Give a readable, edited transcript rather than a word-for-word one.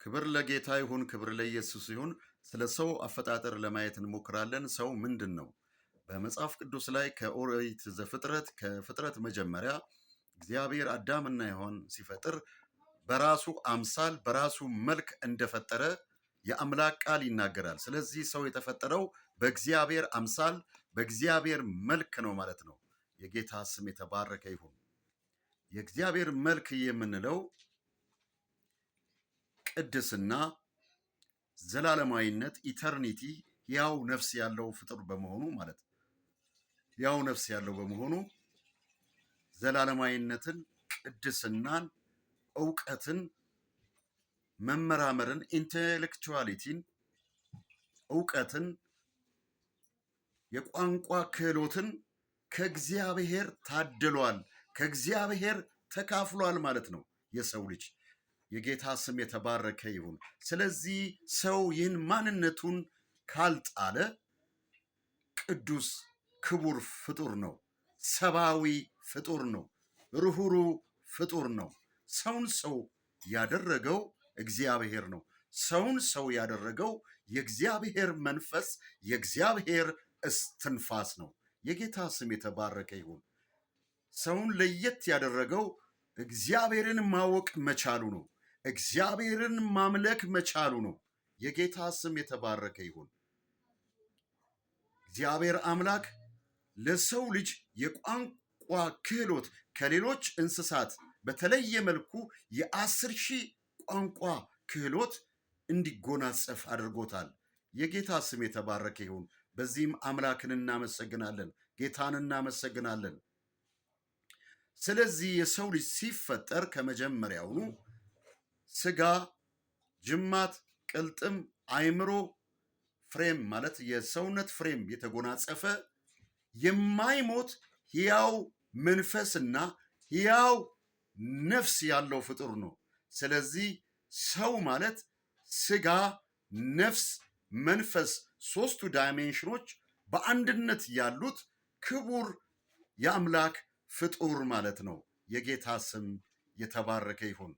ክብር ለጌታ ይሁን፣ ክብር ለኢየሱስ ይሁን። ስለ ሰው አፈጣጠር ለማየት እንሞክራለን። ሰው ምንድን ነው? በመጽሐፍ ቅዱስ ላይ ከኦሪት ዘፍጥረት፣ ከፍጥረት መጀመሪያ እግዚአብሔር አዳምና ሔዋን ሲፈጥር በራሱ አምሳል በራሱ መልክ እንደፈጠረ የአምላክ ቃል ይናገራል። ስለዚህ ሰው የተፈጠረው በእግዚአብሔር አምሳል በእግዚአብሔር መልክ ነው ማለት ነው። የጌታ ስም የተባረከ ይሁን። የእግዚአብሔር መልክ የምንለው ቅድስና፣ ዘላለማዊነት፣ eternity፣ ሕያው ነፍስ ያለው ፍጡር በመሆኑ ማለት ነው። ሕያው ነፍስ ያለው በመሆኑ ዘላለማዊነትን፣ ቅድስናን፣ እውቀትን፣ መመራመርን፣ intellectuality ን፣ እውቀትን፣ የቋንቋ ክህሎትን ከእግዚአብሔር ታድሏል፣ ከእግዚአብሔር ተካፍሏል ማለት ነው የሰው ልጅ። የጌታ ስም የተባረከ ይሁን። ስለዚህ ሰው ይህን ማንነቱን ካልጣለ ቅዱስ ክቡር ፍጡር ነው። ሰብአዊ ፍጡር ነው። ርኅሩህ ፍጡር ነው። ሰውን ሰው ያደረገው እግዚአብሔር ነው። ሰውን ሰው ያደረገው የእግዚአብሔር መንፈስ፣ የእግዚአብሔር እስትንፋስ ነው። የጌታ ስም የተባረከ ይሁን። ሰውን ለየት ያደረገው እግዚአብሔርን ማወቅ መቻሉ ነው። እግዚአብሔርን ማምለክ መቻሉ ነው። የጌታ ስም የተባረከ ይሁን። እግዚአብሔር አምላክ ለሰው ልጅ የቋንቋ ክህሎት ከሌሎች እንስሳት በተለየ መልኩ የ10,000 ቋንቋ ክህሎት እንዲጎናጸፍ አድርጎታል። የጌታ ስም የተባረከ ይሁን። በዚህም አምላክን እናመሰግናለን፣ ጌታን እናመሰግናለን። ስለዚህ የሰው ልጅ ሲፈጠር ከመጀመሪያውኑ ስጋ፣ ጅማት፣ ቅልጥም፣ አይምሮ frame ማለት የሰውነት frame የተጎናጸፈ የማይሞት ሕያው መንፈስና ሕያው ነፍስ ያለው ፍጡር ነው። ስለዚህ ሰው ማለት ስጋ፣ ነፍስ፣ መንፈስ ሶስቱ dimension ኖች በአንድነት ያሉት ክቡር የአምላክ ፍጡር ማለት ነው። የጌታ ስም የተባረከ ይሁን።